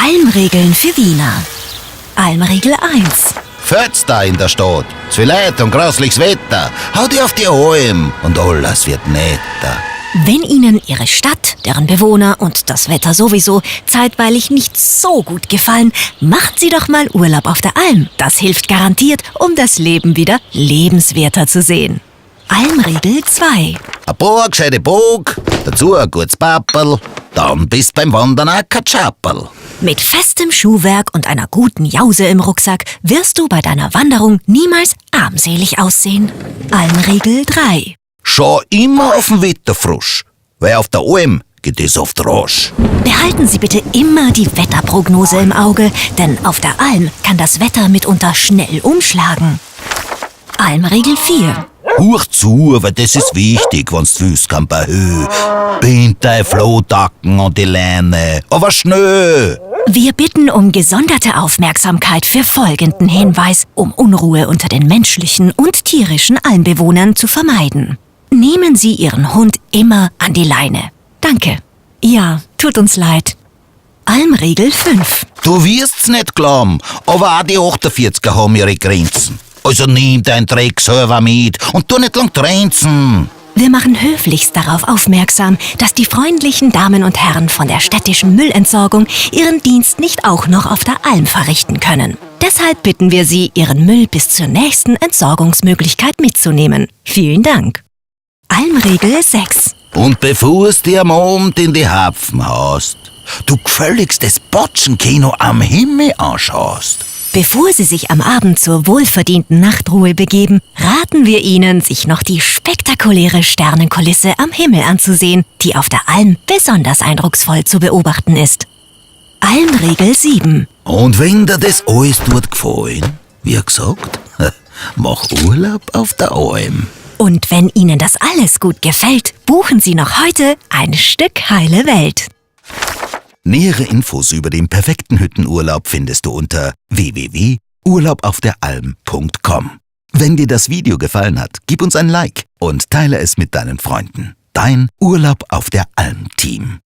Almregeln für Wiener. Almregel 1. Fetzt da in der Stadt, zu viel Leid und grausliches Wetter, hau dich auf die Alm und alles wird netter. Wenn Ihnen Ihre Stadt, deren Bewohner und das Wetter sowieso zeitweilig nicht so gut gefallen, machen Sie doch mal Urlaub auf der Alm. Das hilft garantiert, um das Leben wieder lebenswerter zu sehen. Almregel 2. Ein paar gescheite Bog, dazu ein gutes Papperl, dann bist beim Wandern auch kein Tschapperl. Mit festem Schuhwerk und einer guten Jause im Rucksack wirst du bei deiner Wanderung niemals armselig aussehen. Almregel 3. Schau immer auf den Wetterfrosch, weil auf der Alm geht es oft rasch. Behalten Sie bitte immer die Wetterprognose im Auge, denn auf der Alm kann das Wetter mitunter schnell umschlagen. Almregel 4. Huch zu, weil das ist wichtig, wenn's willst, kein paar Höhe. Bind dei Flohtacken und die Leine, aber schnell. Wir bitten um gesonderte Aufmerksamkeit für folgenden Hinweis, um Unruhe unter den menschlichen und tierischen Almbewohnern zu vermeiden. Nehmen Sie Ihren Hund immer an die Leine. Danke. Ja, tut uns leid. Almregel 5. Du wirst's nicht glauben, aber auch die 48er haben ihre Grenzen. Also nimm dein Dreck selber mit und tu nicht lang trenzen. Wir machen höflichst darauf aufmerksam, dass die freundlichen Damen und Herren von der städtischen Müllentsorgung ihren Dienst nicht auch noch auf der Alm verrichten können. Deshalb bitten wir Sie, Ihren Müll bis zur nächsten Entsorgungsmöglichkeit mitzunehmen. Vielen Dank. Almregel 6. Und bevor's dir am Abend in die Hapfen haust, du gefälligst das Botschenkino am Himmel anschaust. Bevor Sie sich am Abend zur wohlverdienten Nachtruhe begeben, raten wir Ihnen, sich noch die spektakuläre Sternenkulisse am Himmel anzusehen, die auf der Alm besonders eindrucksvoll zu beobachten ist. Almregel 7. Und wenn dir das alles dort gefallen, wie gesagt, mach Urlaub auf der Alm. Und wenn Ihnen das alles gut gefällt, buchen Sie noch heute ein Stück heile Welt. Nähere Infos über den perfekten Hüttenurlaub findest du unter www.urlaubaufderalm.com. Wenn dir das Video gefallen hat, gib uns ein Like und teile es mit deinen Freunden. Dein Urlaub auf der Alm Team.